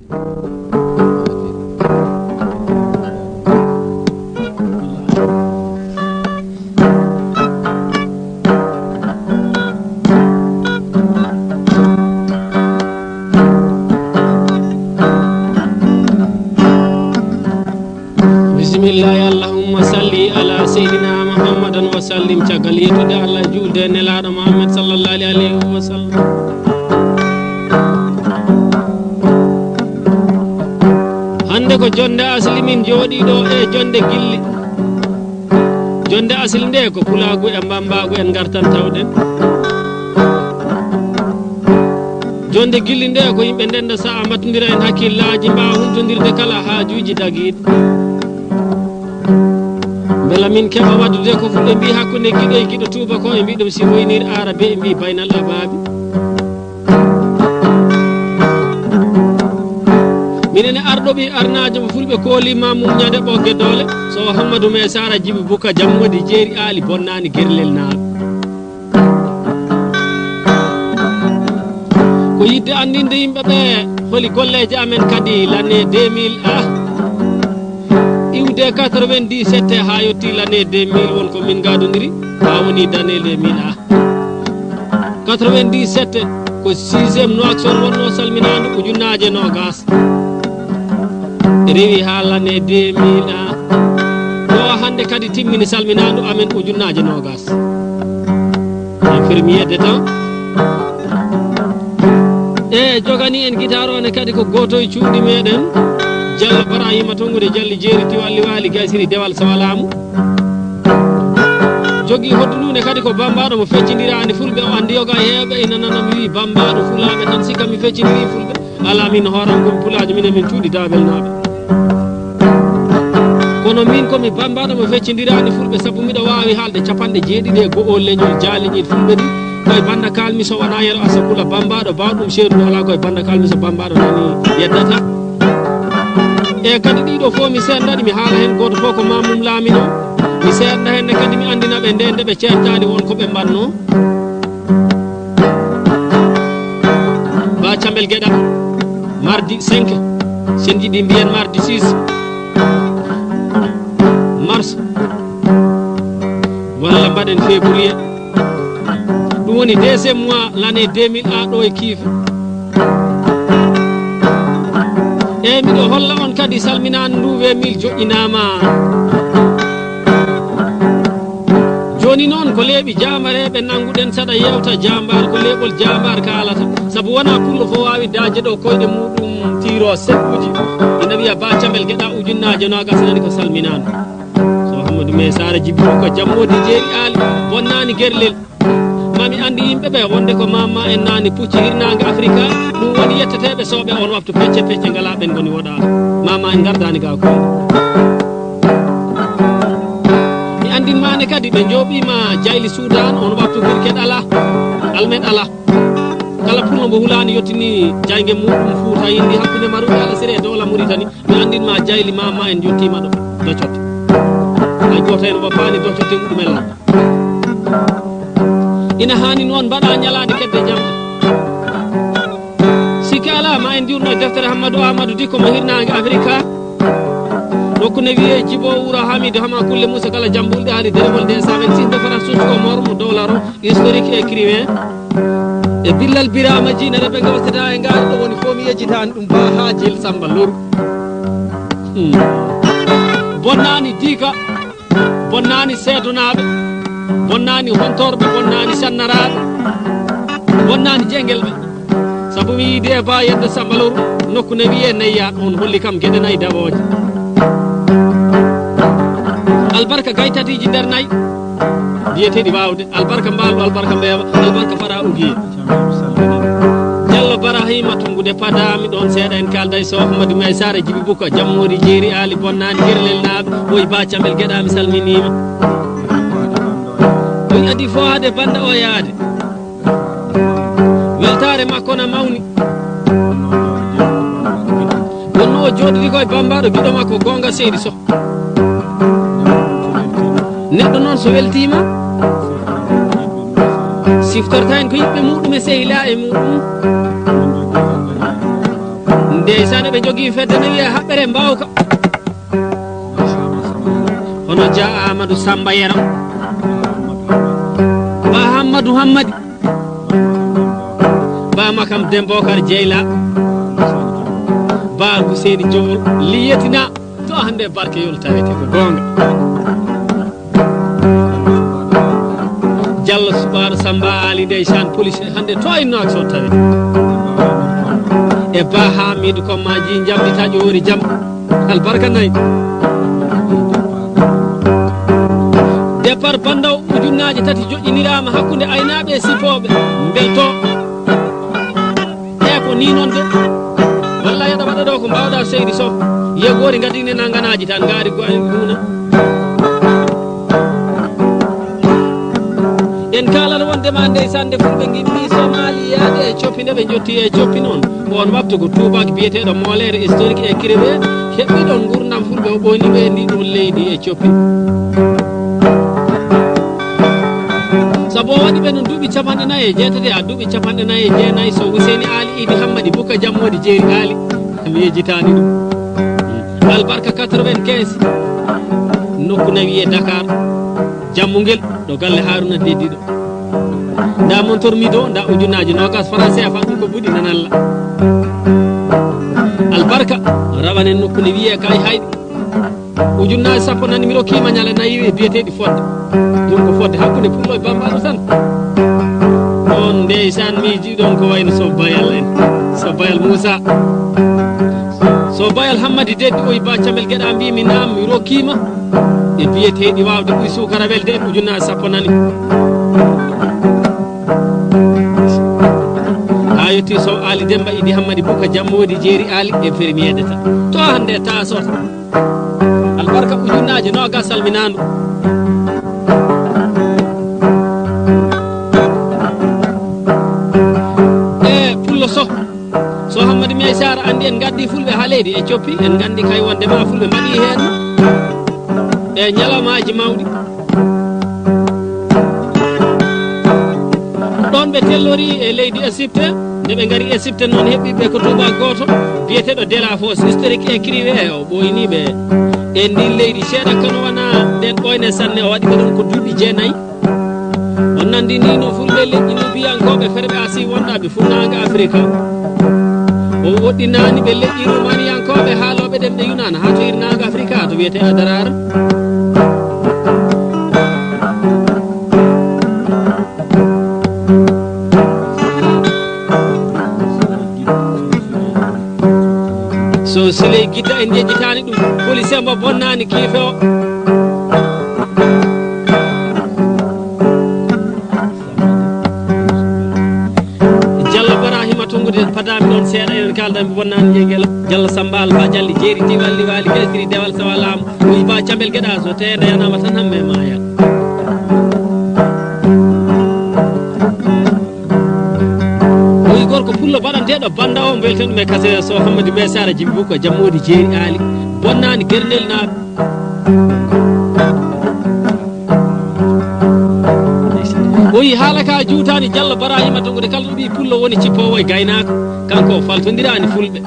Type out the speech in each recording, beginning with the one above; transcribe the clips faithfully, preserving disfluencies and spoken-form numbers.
Bisimillahi, allahumma salli ala seydina muhammadan wa sallim. Caggal yettude Allah e juulde e nelaaɗo Muhammad sallallahu alayhi wa sallam. Hannde ko jonnde asli min jooɗii ɗo e jonnde gilli. Jonnde asli nde ko pulaagu e mbammbaagu en ngartan tawɗen. Jonnde gilli nde ko yimɓe ndenda sa'a mbattondira en hakkillaaji, mbaawa huntondirde kala haajuuji dagiiɗi. Mbela min keɓa waɗdude ko fulɓe mbi hakkunde giɗo e giɗo tuuba ko, e mbi ɗum si woynir aara be, e mbi baynal abaabi. Minen e arɗo ɓi arnaajo mo fulɓe kooli ma mum ñande ɓogge doole, so o Hammadu me Sara Jibi Buka Jammodi Jeeri Aali Bonnaani Gerlel naaɓe. Ko yiɗde anndinde yimɓe ɓe holi golleeje amen kadi l'année deux mille ah. Iwde quatre-vingt-dix-sept haa yotti l'année deux mille, won ko min ngadondiri, haa woni d'année deux mille ah. Quatre-vingt-dix-sept ko sixième Nouakchott wonno, salminaandu ujunnaaje noogas. Rewi haa l'année deux mille ah. Ɗo hannde kadi timmini salminaandu amen ujunnaaje noogas. Infirmier d'état. E jogani en guitare o ne kadi ko gooto e cuuɗi meɗen, Diallo Barahima Tongude Dialli Jeeri Tiwalli Waali Gaysiri Dewal Sawalaamu. Jogii hoddunde kadi ko bammbaaɗo mo feccindiraani fulɓe, o anndi yoga heewɓe ina nana mi wii bammbaaɗo fulaaɓe tan, sikka mi feccindiri fulɓe. Alaa, min hooram ko mi pulaajo, minen min cuuɗi daabelnaaɓe. Kono min ko mi bammbaaɗo mo feccindiraani fulɓe, sabu miɗo waawi haalde capanɗe jeeɗiɗi e go'o leñol jaaleñiiɗ fulɓe ɗi, koye bannda kaalmi so wonaa yero asabula bammbaaɗo baawɗum seerude, alaa koye bannda kaalmi so bammbaaɗo nani yeddata. E kadi ɗiɗo fof mi seerndaɗi, mi haala heen gooto fof ko ma mum laamino. Mi seernda heen ne kadi mi anndina ɓe nde nde ɓe ceertaani won ko ɓe mbanno. Ba Cambel Geɗa, mardi cinq, sen jiɗi mbiyen mardi six mars, walla mbaɗen février. Ɗum woni deuxième mois l'année deux mille a ɗo e Kiifa. E miɗo holla on kadi salminaandu ndu we mille joƴƴinaama. Jooni noon ko leeɓi jaambareeɓe nannguɗen saɗa yeewta jaambaar, ko leeɓol jaambaar kaalata. Sabu wonaa pullo fof waawi daaje ɗo koyɗe muɗum tiiro seɓɓuji. Ina wiya Ba Cambel Geɗa ujunnaaje noogas nani ko salminaandu. So Hammadu me Sara Jibi ko jammoodi jeeri aali bonnaani gerlel. Mami anndi yimɓe ɓe wonde ko mama en naani pucci hirnaange Afrika. Ɗum woni yetteteeɓe sooɓe on waftu pecce pecce ngala ɓen ngoni woɗaare. Mama en ngardaani ga ko. Mi anndin maane kadi ɓe njooɓiima jayli Sudan on waftu birket ala, almet ala. Kala pullo mbo hulaani yottini jayge muɗum Fuuta yindi hakkunde Maruɓe Alasiri e Dowla Muritani. Mi anndin ma jayli mama en yottiima ɗo Docotte. Hay gooto en woppaani Docotte muɗum en lan. Ina haani noon mbaɗa ñalaaɗe kedde jamɗe. Sikki alaa, ma en njuurno e deftere Hammadu Amadou Dikko mo hirnaange Afrika. Nokku ne wiyee Jibo Wuro Hamidu Hama Kulle Moussa Kala Jambulɗe Hali Derewol deux cent vingt-six de Faras Susko Mor mo Dowlaro, historique écrivain. E Billal Birama Jiinere ɓe ngawtata e ngaari ɗo woni fof mi yejjitaani ɗum Ba Haajel Samba Loru. Hmm. Bonnaani Diika. Bonnaani seedonaaɓe, bonnaani hontorɓe, bonnaani sannaraaɓe, bonnaani jeyngelɓe. Sabu mi yiide e Ba Yedda Samba Loru, nokku ne wiyee Neyya, on holli kam geɗe nayi dawooje. Albarka gaytatiiji nder nayi, biyeteeɗi waawde, albarka mbaalɗo, albarka mbeewa, albarka fara ugiye. Jallo Barahima Tungude Pada, mi ɗon seeɗa en kaalda e Sow Ahmadu May Sara Jibi Buka, Jammoori Jeeri Aali Bonnaani Gerlel naaɓe, woy Ba Cambel Geɗa, mi salminiima. Ɗum adii fof hade bannda o yaade. Weltaare makko na mawni. Wonno o jooɗidi ko e bammbaaɗo giɗo makko goonga seydi Sow. Neɗɗo noon so weltiima, siftorta en ko yiɓɓe muɗum e sehilaaɓe muɗum. Ndeysaan, ɓe njogii fedde no wiyee Haɓɓere Mbaawka. Hono Dia Amadou Samba Yero. Ba Hammadu Hammadi. Ba Makam Dembokar Jeyla. Ba Huseyni Jowol. Liyetina. To hannde barke yol tawete ko goonga. Jallo Suɓaaro Samba Ali ndeysaan police hannde to inno ak so tawi. E Ba Hamidu Kommaji njamdi taƴoori jam. Albarka nayi. Départ Bandaw ujunnaaje tati joƴƴiniraama hakkunde aynaaɓe e sipooɓe. Mbelto. E ko ni noon de. Wallay aɗa waɗa ɗo ko mbaawɗa seydi Sow. Yegoori ngadine nanganaaji tan ngaari ko en ɗuna. En kaalata wondema ndeysaan nde fulɓe ngimmii Somaali yaade e coppi nde ɓe njotti e coppi noon. On waftu ko tuubaak biyeteeɗo Molière historique et écrivain heɓɓiɗo ngurdam fulɓe o ɓooyni ɓe e ndi ɗon leydi e coppi. Sabu o waɗi ɓe no duuɓi capanɗe nayi e jeetati haa duuɓi capanɗe nayi e jeenayi so Huseyni Aali Idi Hammadi Bukka Jammoodi Jeeri Aali. Mi yejjitaani ɗum. Albarka quatre-vingt-quinze. Nokku na wiyee Dakar. Jammungel ɗo galle Haruna Deddiɗo. Nda montor mi do, nda ujunnaaji noogas franc C F A ɗum ko buɗi nanalla. Albarka rawanen nokku ne wiyee kay hayɗo. Ujunnaaji sappo nani mi rokkiima ñale nayi e biyeteeɗi fodde. Ɗum ko fodde hakkunde pullo e bambaɗo tan. Ɗon ndeysaan miiji ɗon ko wayno Sow Bayal en. Sow Bayal Moussa. Sow Bayal Hammadi Deddi oyi ba Camel Geɗa mbi mi naam mi rokkiima. E biyeteeɗi waawde ɓuy suukara welde en ujunnaaji sappo nani. Haa yetti Sow Aali Demba Idi Hammadi Bukka Jammoodi Jeeri Aali e fermiyeede tan. To hannde taasota. Albarka ujunnaaji noogas salminaandu. E pullo Sow. Sow Hammadi Meysara anndi en ngaddi fulɓe haa leydi e coppi. En nganndi kay wonde ma fulɓe mbaɗi heen. E ñalawmaaji mawɗi. Ɗon ɓe tellori e leydi Esipte. Nde ɓe ngari Esipte noon heɓi ɓe ko tuuba gooto biyeteeɗo Delafos, historique écrivain, o ɓooyni ɓe e ndin leydi. Seeɗa kano wona ɗen ɓooyne sanne, o waɗi ɓe ɗon ko duuɓi jeenayi. O nanndini no fulɓe leƴƴi nubiyankooɓe ferɓe Asi wonɗaaɓe fuɗnaange Afrika. O woɗɗinaani ɓe leƴƴi rumaniyankooɓe haalooɓe ɗemɗe Yunaana haa to hirnaange Afrika to wiyetee Adaraara. So Siley Gidda en njejjitaani ɗum, Koli Semmba bonnaani kiife o. Jallo Barahima Tonngude, padaami ɗoon seeɗa, enen kaalda mi bonnaani Ñeengel. Jallo Samba Alfa Jalli, jeeri diwal liwaali, kesiri dewal sawa laamu. Ɗum ba Cambel Geɗa, so teende yanaama tan hamme maaya. Oyi gorko pullo baɗanteeɗo bannda o, mbelten ɗum e kase so Hammadi Mbaye Sara Jimbi Bukko Jammoodi Jeeri Aali. Bonnaani Gernel naaɓe. Oyi haala ka juutaani Jallo Barahima Tongude kala ɗo ɓii pullo woni cippoowo e gaynaako. Kanko o faltondiraani fulɓe.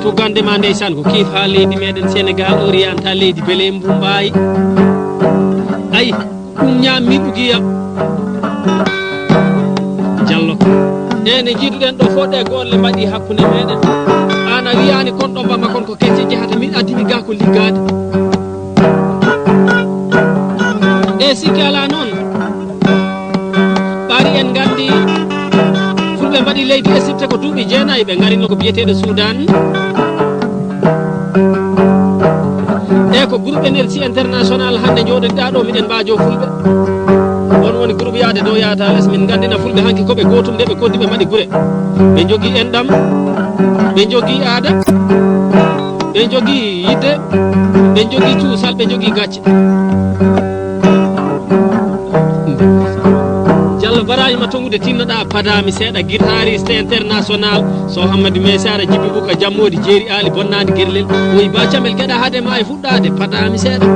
Tuggande ma ndeysaan ko kiif haa leydi meɗen Sénégal oriental leydi Bele Mbumbaayi. Ayi. Ɗum ñaammi ɓugiya. Jallo. Ene jiiduɗen ɗo fof ɗe golle mbaɗi hakkunde meɗen. An a wiyaani kon ɗo mbama kon ko kecce jehata, min addimi ga ko liggaade. E sikki alaa noon. Ɓaari en nganndi fulɓe mbaɗi leydi Esipte ko duuɓi jeenayi, ɓe ngarino ko biyeteeɗo Suudan. E ko groupe N L C International hannde njooɗoɗaa ɗo, miɗen mbaajo fulɓe. On woni groupe yaade dow yaata les, min nganndina fulɓe hanki ko ɓe gootum nde ɓe koddi ɓe mbaɗi gure. Ɓe njogii enɗam, ɓe njogii aada, ɓe njogii yidde, ɓe njogii cuusal, ɓe njogii gacce. Jallo Barahima Tongude tinnoɗaa padaami seeɗa guitariste international so Hammadi Meysara Jibbi Buka Jammoodi Jeeri Aali Bonnaandi Gerlel. Oyi ba Camel Geɗa hade ma e fuɗɗaade padaami seeɗa.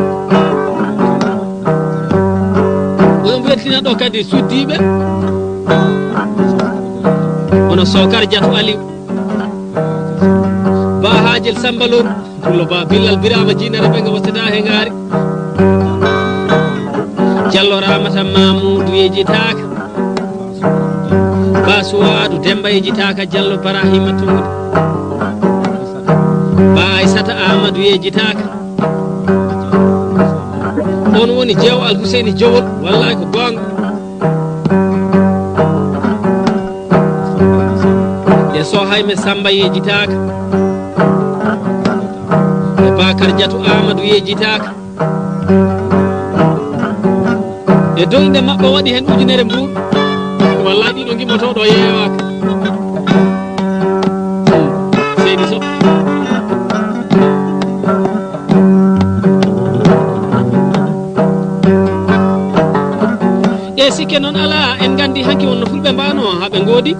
Oɗon weltina ɗo kadi suddiiɓe. Sokar Jatu Aliou. Ba Hajel Samba Lom. Pullo Ba Bilal Birama Jinere Ɓe nga wasata he ngaari. Jallo Ramata Mamoudou yejitaaka. Ba Suwadu Demba yejitaaka. Jallo Barahima Tungudu. Ba Aissata Amadou yejitaaka. On woni Jeewo Alhuseyni Jowol. Wallahi ko goonga. E Sohayme Samba yejitaaka. E Bakar Jatu Amadou yejitaaka. E doyde maɓɓe waɗi heen ujunere mbuuɗu. Wallahi ɗiɗo ngimotooɗo yeewaaka. Seydi Sow. E sikke noon alaa, en nganndi hanki wonno fulɓe mbaano haa ɓe ngoodi.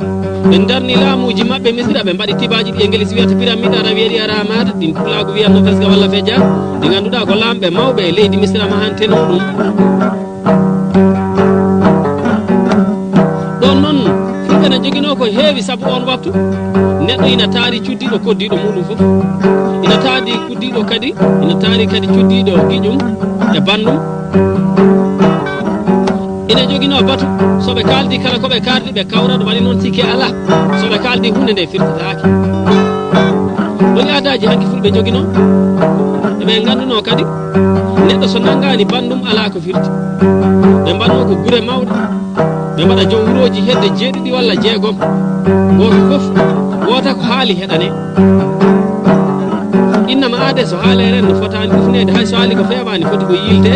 Ɓe ndarni laamuuji maɓɓe Misira, ɓe mbaɗi tibaaji ɗi English wiyata pyramide, Arabi wiya ɗi Aramada, ɗin Pulaagu wiya no Fesga walla Feja, ɗi ngannduɗaa ko laamɓe mawɓe e leydi Misira mahanteno ɗum. Ɗon noon, fulɓe na joginoo ko heewi sabu on waktu. Neɗɗo ina taari cuddiiɗo koddiiɗo muɗum fof. Ina taari koddiiɗo kadi, ina taari kadi cuddiiɗo giƴum e banndum. Ina joginoo batu, so ɓe kaaldi kala ko ɓe kaardi, ɓe kawra, ɗum waɗi noon sikke alaa. So ɓe kaaldi huunde nde firtataake. Ɗum aadaaji hanki fulɓe joginoo. Eɓe nganndunoo kadi, neɗɗo so nanngaani banndum alaa ko firti. Ɓe mbaɗnoo ko gure mawɗe. Ɓe mbaɗa joom wurooji hedde jeeɗiɗi walla jeegom. Gooto fof, woota ko haali heɗane. Innama aade so haaleere no fotaani ufneede, hay so haali ko feewaani, foti ko yiilte,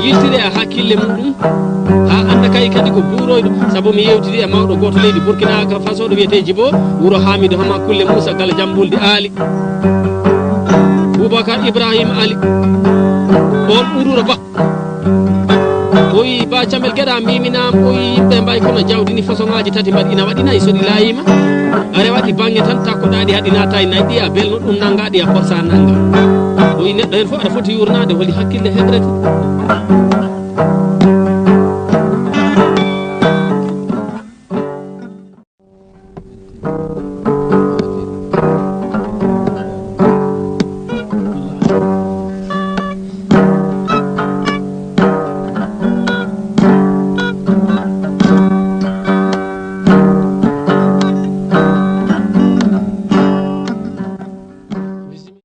yiiltire e hakkille muɗum, haa annda kay kadi ko buuroyɗo. Sabu mi yewtidi e mawɗo gooto leydi Burkina Faso, ɗo wiyetee Jibo, wuro Hamidou Hama Kulle Moussa Gala Jammbulde Aali. Boubacar Ibrahim Ali, on Urura Ba. O wi, "Ba Camel Geɗa, mbiimi naam." O wi, "Yimɓe mbayi kono jawdi ni façon ngaaji tati mbaɗi, ina waɗi nayi, so ɗi laayima, a rewat ɗi baŋŋe tan, takkoɗaa ɗi, haa ɗi naata e nayi, ɗi a belno ɗum, nanngaa ɗi a forsa nanngaa." O wi, "Neɗɗo heen fof aɗa foti yuurnaade holi hakkille heɓrete."